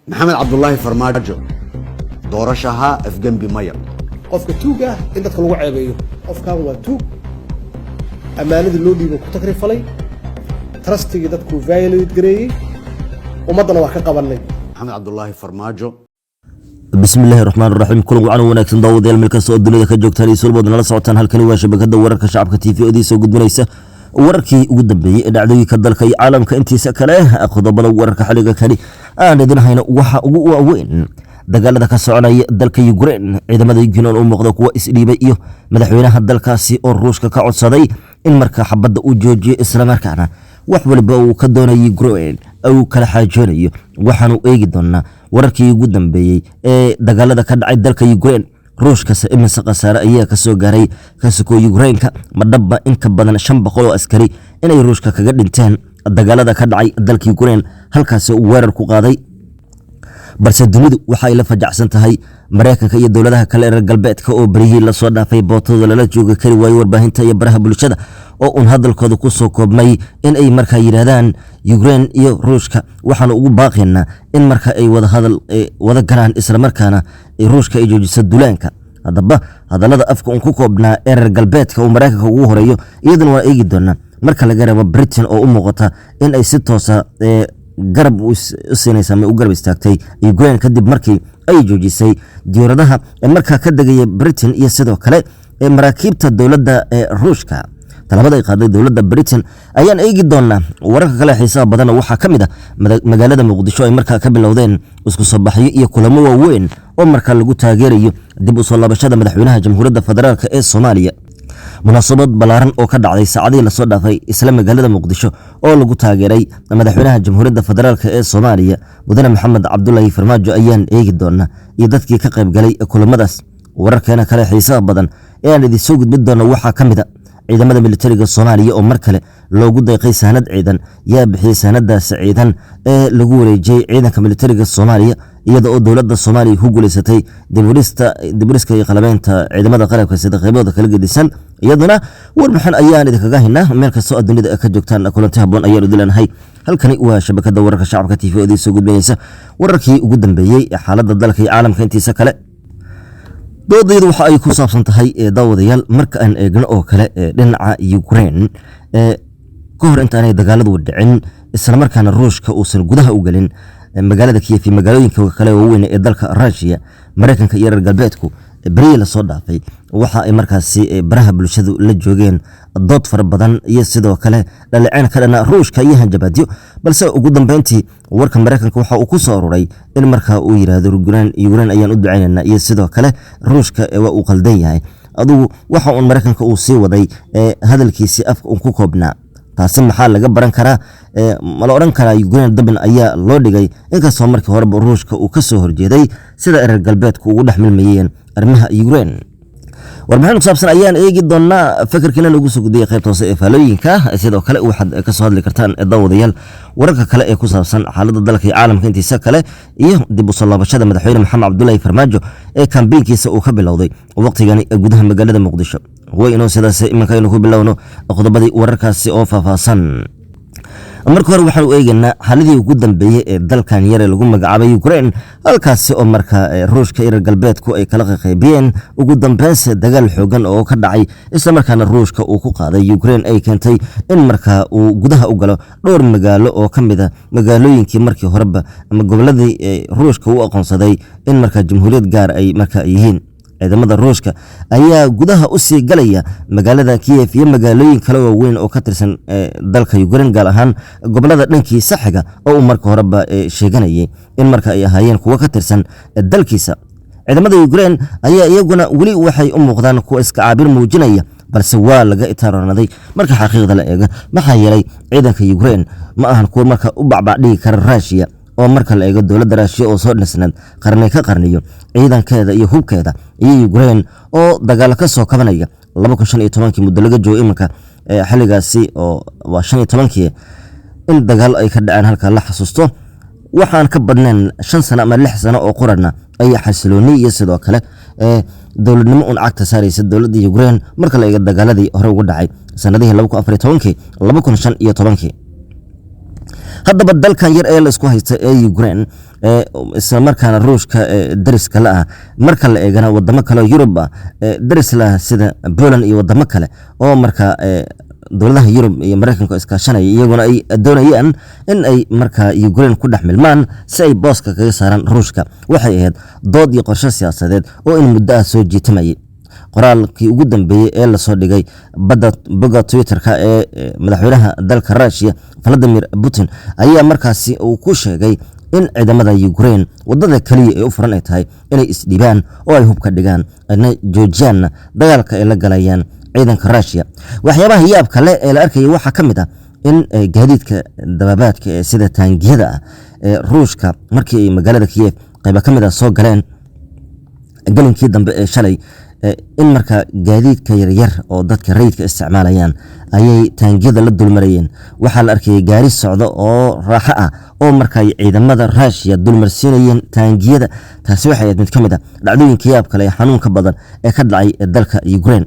Maxamed Cabdulaahi Farmaajo, doorashaha afgembi maya. Qofka tuuga ah in dadka lagu ceebeeyo, qofkan waa tuug, ammaanadii loo dhiibo ku takrifalay, trustigii dadkuu violate gareeyey, ummaddana waa ka qabanay. Maxamed Cabdulaahi Farmaajo. Bismillahi raxmaan raxiim. Kulan wacan wanaagsan, daawadayaal, meel kasta oo dunida ka joogtaan iyo sulbood nala socotaan. Halkani waa shabakada wararka Shacabka TV oo idiin soo gudbinaysa wararkii ugu dambeeyey ee dhacdooyinka dalka iyo caalamka intiisa kale. Qodobada wararka xilliga kani aan idin hayno waxa ugu waaweyn dagaalada ka soconaya dalka Ukraine, ciidamada Ukraine u muuqda kuwa isdhiibay iyo madaxweynaha dalkaasi oo Ruushka ka codsaday in markaa xabadda uu joojiyo, islamarkaana wax waliba uu ka doonayay Ukraine uu kala xaajoonayo. Waxaanu eegi doonaa wararkii ugu dambeeyey ee dagaalada ka dhacay dalka Ukraine. Ruushkase imise khasaare ayaa kasoo gaaray kasukoo Ukrainka? Ma dhabba in ka badan 500 oo askari inay Ruushka kaga dhinteen dagaalada ka dhacay dalka Ukraine, halkaasi uu weerar ku qaaday? Balse dunidu waxa ay la fajacsan tahay Mareykanka iyo dowladaha kale ee reer galbeedka oo berihii lasoo dhaafay bootadooda lala jooga kari waayo warbaahinta iyo baraha bulshada, oo uun hadalkooda ku soo koobmay in ay markaa yidhaahdaan Ukraine iyo Ruushka waxaanu ugu baaqaynaa in marka ay wada hadal wada galaan, islamarkaana Ruushka ay joojiso duulaanka. Haddaba hadallada afka uun ku koobnaa ee reer galbeedka uu Mareykanka ugu horeeyo iyaduna waa eegi doonaa, marka laga reebo Britain oo u muuqata in ay si toosa garab u siinaysa ama u garab istaagtay Ukraine, kadib markii ay joojisay diyaaradaha markaa ka degaya Britain iyo sidoo kale maraakiibta dowladda ee Ruushka. Talabada ay qaaday dowladda Britain ayaan eegi doonaa. Wararka kale xiisaha badanna waxaa ka mid ah magaalada Muqdisho ay markaa ka bilowdeen isku soo baxyo iyo kulamo waaweyn oo markaa lagu taageerayo dib u soo laabashada madaxweynaha Jamhuuriyadda Federaalk ee Soomaaliya. Munaasabad ballaaran oo ka dhacday saacadihii lasoo dhaafay isla magaalada Muqdisho oo lagu taageeray madaxweynaha Jamhuuriyadda Federaalk ee Soomaaliya, Mudane Maxamed Cabdulaahi Farmaajo, ayaan eegi doonaa iyo dadkii ka qayb galay kulamadaas. Wararkeena kale xiisaha badan ee aan idin soo gudbin doono waxaa ka mid a ciidamada militariga Soomaaliya oo mar kale loogu deeqay saanad ciidan. Yaa bixiyey saanadaas ciidan ee lagu wareejiyey ciidanka militariga Soomaaliya, iyada oo dowladda Soomaaliya ku guuleysatay dibudhiska iyo qalabeynta ciidamada qalabka sida qaybahooda kala gedisan? Iyaduna warbixin ayaan idinkaga haynaa. Meel kastoo aad dunida ka joogtaan, kulanti habboon ayaan idin leenahay. Halkani waa shabakada wararka Shacabka TV oo idiin soo gudbinaysa wararkii ugu dambeeyey ee xaaladda dalka iyo caalamka intiisa kale. Doodaydu waxa ay ku saabsan tahay, daawadayaal, marka aan eegno oo kale dhinaca Ukraine, ka hor intaanay dagaaladu dhicin, islamarkaana Ruushka uusan gudaha u gelin magaalada Kiev iyo magaalooyinka kale waaweyn ee dalka Russia, Mareykanka iyo reer galbeedku berihii lasoo dhaafay waxa ay markaasi baraha bulshadu la joogeen dood fara badan iyo sidoo kale dhaliceen ka dhana Ruushka iyo hanjabaadyo. Balse ugu dambeyntii warka Mareykanka waxa uu ku soo aruuray in markaa uu yidhaahdo Ukraine ayaan u ducaynaynaa iyo sidoo kale Ruushka waa uu qaldan yahay. Adugu waxa uun Mareykanka uu sii waday hadalkiisii afka uun ku koobnaa. Taasi maxaa laga baran karaa? Ma la odhan karaa Ukraine dabin ayaa loo dhigay, inkastoo markii horeba Ruushka uu ka soo horjeeday sida reer galbeedku ugu dhex milmayeen arrimaha Ukraine? Warbixin ku saabsan ayaan eegi doonaa. Fikirkiina nagu soo gudbiyay qaybta hoose ee faalooyinka. Sidoo kale waxaad ka soo hadli kartaan, daawadayaal, wararka kale ee ku saabsan xaaladda dalka iyo caalamka intiisa kale iyo dib u soo laabashada madaxweyne Maxamed Cabdulaahi Farmaajo ee kambeynkiisa uu ka bilowday waqtigani gudaha magaalada Muqdisho. Way inoo sidaas. Iminka aynu ku bilowno qodobadii wararkaasi oo faahfaahsan. Marka hore waxaanu eegaynaa xaaladii ugu dambeeyey ee dalkan yare lagu magacaabay Ukraine, halkaasi oo marka Ruushka iyo reer galbeedku ay kala qaqaybiyeen. Ugu dambeynse dagaal xoogan oo ka dhacay, islamarkaana Ruushka uu ku qaaday Ukraine, ay keentay in markaa uu gudaha u galo dhowr magaalo oo ka mid a magaalooyinkii markii horeba ama goboladii Ruushka u aqoonsaday in markaa jamhuuriyad gaar ay markaa yihiin. Ciidamada Ruushka ayaa gudaha u sii galaya magaalada Kiev iyo magaalooyin kale waaweyn oo ka tirsan dalka Ukraine, gaar ahaan gobolada dhankiisa xiga oo uu marka horeba sheeganayay in marka ay ahaayeen kuwo ka tirsan dalkiisa. Ciidamada Ukraine ayaa iyaguna weli waxay u muuqdaan kuwa iska caabin muujinaya, balse waa laga itaaronaday marka xaqiiqda la eego, maxaa yeelay ciidanka Ukraine ma ahan kuwa marka u bacbac dhigi kara Ruushiya, oo marka la eego dowladda Raashiya oo soo dhisnayd qarni ka qarniyo, ciidankeeda iyo hubkeeda, iyo Ukraine oo dagaalo ka soo kabanaya 2015-kii, muddo laga joogo iminka xilligaasi oo waa 15-kii in dagaalo ay ka dhaceen halka la xasuusto. Waxaan ka badnayn 5 sano ama 6 sano oo qorana ayaa xasilooni iyo sidoo kale dowladnimo un cagta saaraysa dowladda Ukraine, marka la eego dagaaladii hore uga dhacay sanadihii 2014-kii, 2015-kii. Haddaba dalkan yar ee la isku haysta ee Ukraine Islamarkaana Ruushka dariska la ah, marka la eegana wadamo kale oo Yurub ah daris la ah, sida Poland iyo wadamo kale oo markaa dowladaha Yurub iyo Mareykanka iskaashanaya, iyaguna ay doonayaan in ay markaa Ukraine ku dhex milmaan si ay booska kaga saaraan Ruushka. Waxay ahayd dood iyo qorshe siyaasadeed oo in muddo ah soo jiitamayay. Qoraalkii ugu dambeeyey ee lasoo dhigay badda bogga Twitterka ee madaxweynaha dalka Russia Vladimir Putin ayaa markaasi uu ku sheegay in ciidamada Ukraine wadada kaliya ee u furan ay tahay inay isdhibaan oo ay hubka dhigaan, ayna joojiyaan dagaalka ay la galayaan ciidanka Russia. Waxyaabaha yaabka leh ee la arkayay waxaa ka mid ah in gaadiidka dababaadka ee sida taangiyada ah ee Ruushka, markii ay magaalada Kiev qaybo ka mid ah soo galeen galinkii dambe ee shalay, in markaa gaadiidka yaryar oo dadka rayidka isticmaalayaan ayay taangiyada la dulmarayeen. Waxaa la arkayay gaari socda oo raaxo ah oo markaa ciidamada Ruushiya dulmarsiinayeen taangiyada. Taasi waxay ahayd mid ka mid ah dhacdooyinka yaab kale ee xanuunka badan ee ka dhacay dalka Ukraine.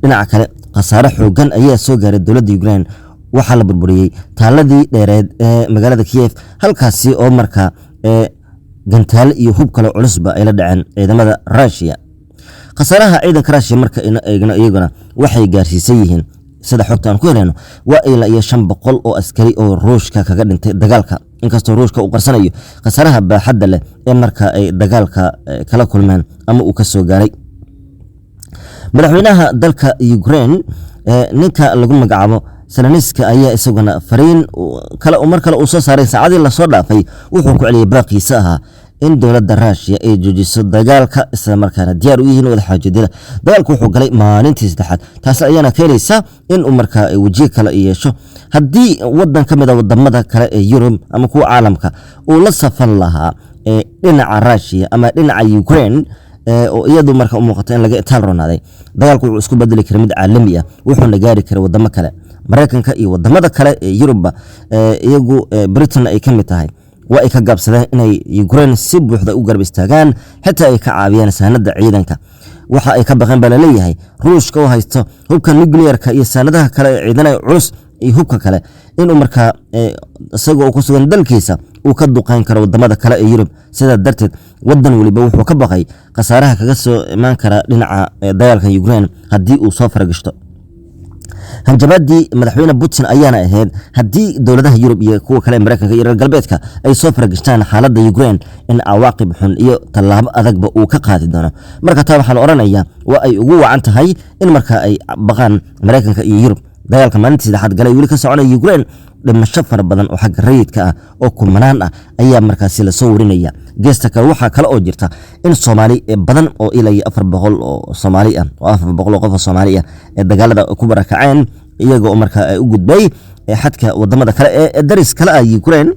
Dhinaca kale, khasaare xoogan ayaa soo gaaray dowladda Ukraine. Waxaa la burburiyey taaladii dheereed ee magaalada Kiev, halkaasi oo markaa gantaale iyo hub kale culusba ay la dhaceen ciidamada Ruushiya. Khasaaraha ciidanka Ruushiya marka aynu eegno, iyaguna waxay gaarsiisan yihiin, sida xogta aan ku helayno, waa ilaa iyo 500 oo askari oo Ruushka kaga dhintay dagaalka, inkastoo Ruushka uu qarsanayo khasaaraha baaxadda leh ee marka ay dagaalka kala kulmeen ama uu ka soo gaaray. Madaxweynaha dalka Ukraine, ninka lagu magacaabo Zelenskiy, ayaa isaguna fariin kale mar kale uu soo saaray saacadii lasoo dhaafay wuxuu ku celiyey baaqiisa ahaa in dowladda Ruushiya ay joojiso dagaalka, isla markaana diyaar u yihiin wadaxaajoodiyada. Dagaalku wuxuu galay maalintii saddexaad, taas ayaana keenaysa in uu markaa wejiyo kale yeesho. Haddii wadan ka mid a wadamada kale ee Yurub ama kuwa caalamka uu la safan lahaa dhinaca Ruushiya ama dhinaca Ukraine, oo iyadu marka u muuqato in laga itaal roonaaday, dagaalku wuxuu isku bedeli kara mid caalami ah, wuxuuna gaari kara wadamo kale. Mareykanka iyo wadamada kale ee Yurubba, iyagu Britain ay ka mid tahay, waa ay ka gaabsadeen inay Ukraine si buuxda u garab istaagaan, xitaa ay ka caawiyaan saanada ciidanka. Waxa ay ka baqeen baa laleeyahay Ruushka oo haysto hubka nuclearka iyo saanadaha kale ee ciidanaya culus iyo hubka kale, inuu markaa isagoo ku sugan dalkiisa uu ka duqeyn karo wadamada kale ee Yurub. Sidaa darteed wadan waliba wuxuu ka baqay khasaaraha kaga soo imaan kara dhinaca dagaalka Ukraine haddii uu soo faragashto. Hanjabaadii madaxweyne Putin ayaana ahayd haddii dowladaha Yurub iyo kuwa kale, Mareykanka iyo reer galbeedka, ay soo faragashtaan xaaladda Ukraine, in cawaaqib xun iyo tallaabo adagba uu ka qaadi doono. Marka taa waxaa la odhanayaa waa ay ugu wacan tahay in marka ay baqaan Mareykanka iyo Yurub. Dagaalka maalintii saddexaad galay weli ka soconaya Ukraine, dhimasho fara badan oo xagga rayidka ah oo kumanaan ah ayaa markaasi lasoo warinaya. Geesta kale, waxaa kale oo jirta in Soomaali badan oo ilaa iyo 400 oo Soomaali ah, oo 400 oo qof oo Soomaali ah, ee dagaalada ku barakaceen, iyaga oo markaa u gudbay xadka wadamada kale ee daris kale ah Ukraine.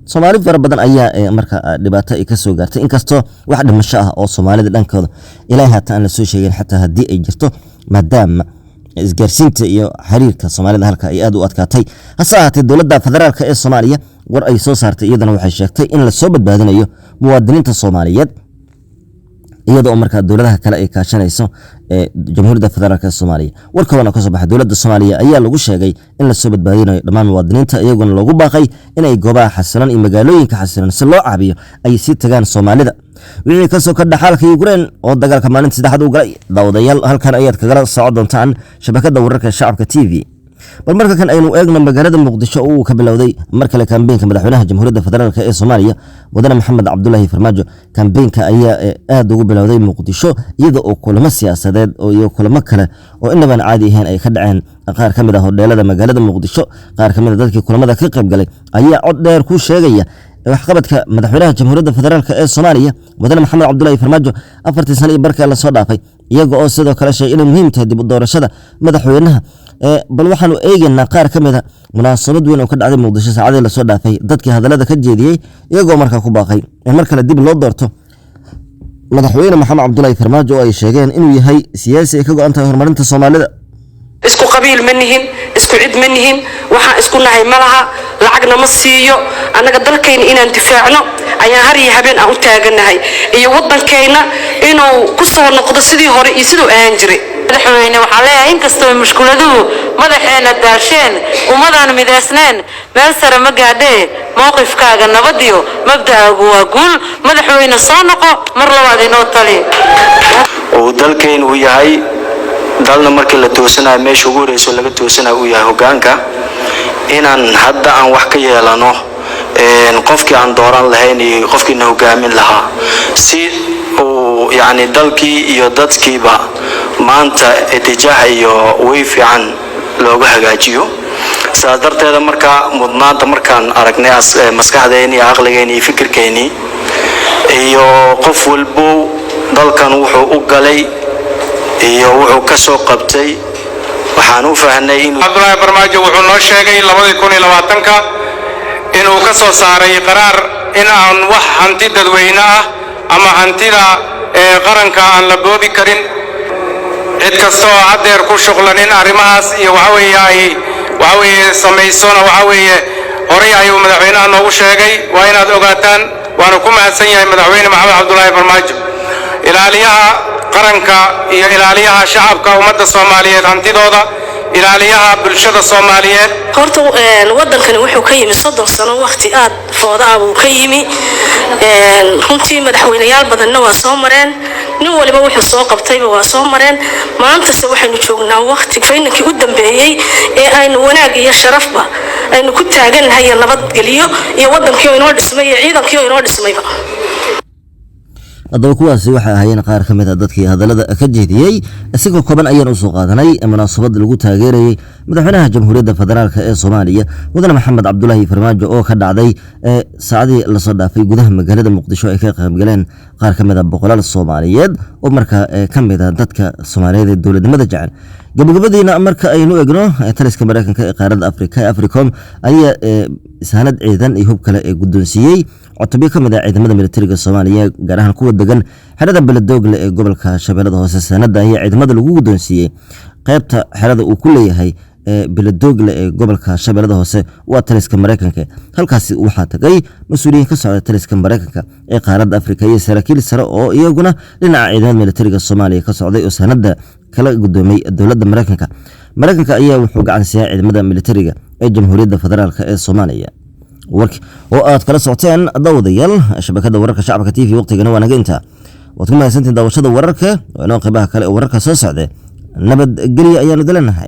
Soomaali fara badan ayaa marka dhibaato ay ka soo gaartay, inkastoo wax dhimasho ah oo Soomaalida dhankooda ilaa haatan aan lasoo sheegin, xataa haddii ay jirto, maadaama isgaarsiinta iyo xiriirka Soomaalida halka ay aad u adkaatay. Hase ahaatee, dowladda federaalka ee Soomaaliya war ay soo saartay iyadana waxay sheegtay in lasoo badbaadinayo muwaadiniinta Soomaaliyeed, iyada oo markaa dowladaha kale ay kaashanayso ee Jamhuuriyadda Federaalk ee Soomaaliya. War kalena ka soo baxay dowladda Soomaaliya ayaa lagu sheegay in lasoo badbaadinayo dhammaan muwaadiniinta, iyaguna loogu baaqay inay goobaha xasilan iyo magaalooyinka xasilan si loo caabiyo ay sii tagaan Soomaalida. Wixii kasoo kordha xaalka Ukraine oo dagaalka maalinta saddexaad u galay, daawadayaal, halkan ayaad kagala socon doontaan shabakada wararka Shacabka TV. Bal marka kan aynu eegno magaalada Muqdisho oo uu ka bilowday mar kale kambeynka madaxweynaha Jamhuuriyadda Federaalk ee Soomaaliya, mudane Maxamed Cabdulaahi Farmaajo. Kambeynka ayaa aad ugu bilowday Muqdisho, iyada oo kulamo siyaasadeed iyo kulamo kale oo inabaan caadi ahayn ay ka dhaceen qaar ka mid ah hodheelada magaalada Muqdisho. Qaar ka mid a dadkii kulamada ka qayb galay ayaa cod dheer ku sheegaya waxqabadka madaxweynaha Jamhuuriyadda Federaalk ee Soomaaliya, mudane Maxamed Cabdulaahi Farmaajo, 4-tii sano iyo barka lasoo dhaafay, iyaga oo sidoo kale sheegay inay muhiim tahay dib u doorashada madaxweynaha. Bal waxaanu eegeynaa qaar ka mid a munaasabad weyn oo ka dhacday Muqdisho saacadii lasoo dhaafay dadkii hadallada ka jeediyey, iyagoo markaa ku baaqay in mar kale dib loo doorto madaxweyne Maxamed Cabdulaahi Farmaajo, oo ay sheegeen inuu yahay siyaasi ay ka go-an tahay horumarinta Soomaalida. Isku qabiil ma nihin, isku cid ma nihin, waxaan isku nahay ma laha, lacagna ma siiyo. Annaga dalkayna inaan difaacno ayaan har iyo habeen aan u taagannahay, iyo waddankayna inuu ku soo noqdo sidii hore iyo siduu ahaan jiray. Madaxweyne, waxaa leeyahay inkastoo mushkuladuhu Madaxeenna daasheen, ummadaan midaysneen meel sare ma gaadhee. Mowqifkaaga nabadiyo mabda'aagu waa guul. Madaxweyne, soo noqo, mar labaad inoo tali. Uu dalkaynu uu yahay dalna, markii la toosanayo meesha ugu horeyso laga toosanayo uu yahay hoggaanka, inaan hadda aan wax ka yeelano qofkii aan dooran lahayn iyo qofkiina hogaamin lahaa, si uu yacni dalkii iyo dadkiiba maanta itijaaha iyo way fiican looga hagaajiyo. Sidaas darteeda marka mudnaanta markaan aragnay maskaxdeeni iyo caqligeeni iyo fikirkeeni iyo qof walbow dalkan wuxuu u galay iyo wuxuu ka soo qabtay, waxaan u fahnay inuu Cabdulaahi Farmaajo wuxuu noo sheegay 2020-ka inuu ka soo saaray qaraar in aan wax hanti dadweyne ah ama hantida ee qaranka aan la boobi karin. Cid kasta oo haddeer ku shuqlan in arrimahaas iyo waxa weeye ay waxa weeye samaysona, waxa weeye horay ayuu madaxweynaha noogu sheegay. Waa inaad ogaataan, waana ku mahadsan yahay Madaxweyne Maxamed Cabdulaahi Farmaajo, ilaaliyaha qaranka iyo ilaaliyaha shacabka ummadda Soomaaliyeed, hantidooda ilaaliyaha bulshada Soomaaliyeed. Horta wadankani wuxuu ka yimi 30 sano waqti aad fooda ah buu ka yimi. Runtii madaxweyneyaal badanna waa soo mareen, nin waliba wuxuu soo qabtayba waa soo mareen. Maantase waxaynu joognaa waqti faynankii u dambeeyey ee aynu wanaag iyo sharafba aynu ku taagannahay iyo nabadgelyo iyo wadankii oo inoo dhismay iyo ciidankii oo inoo dhismayba. Haddaba kuwaasi waxay ahaayeen qaar ka mid a dadkii hadallada ka jeediyey. Isagoo kooban ayaan usoo qaadanay munaasabad lagu taageerayey madaxweynaha Jamhuuriyadda Federaalka ee Soomaaliya, Mudane Maxamed Cabdulaahi Farmaajo, oo ka dhacday saacadii lasoo dhaafay gudaha magaalada Muqdisho, ay ka qaybgaleen qaar ka mid a boqolaal Soomaaliyeed oo markaa ka mid a dadka Soomaaliyeed ee dowladnimada jecel. Gabagabadiina marka aynu egno, taliska Mareykanka ee qaaradda Afrika ee Africom ayaa saanad ciidan iyo hub kale ee guddoonsiiyey cutubyo ka mid ah ciidamada militariga Soomaaliya, gaar ahaan kuwa degan xerada Beledoogle ee gobolka Shabeellada Hoose. Saanada ayaa ciidamada lagu guddoonsiiyey qaybta xerada uu ku leeyahay ee Beledoogle ee gobolka Shabeellada Hoose waa taliska Mareykanka. Halkaasi waxaa tagay mas-uuliyiin ka socda taliska Mareykanka ee qaaradda Afrika iyo saraakiil sare oo iyaguna dhinaca ciidamada militariga Soomaaliya ka socday oo saanada kala gudoomay dowladda Mareykanka. Mareykanka ayaa wuxuu gacan siiyaa ciidamada militariga ee Jamhuuriyadda Federaalka ee Soomaaliya. Warki oo aad kala socoteen, daawadayaal, shabakada wararka Shacabka TV, waqtigana waa naga intaa. Waad ku mahadsantihin daawashada wararka. Waa inoo qeybaha kale oo wararka soo socda. Nabadgelya ayaanu dalanahay.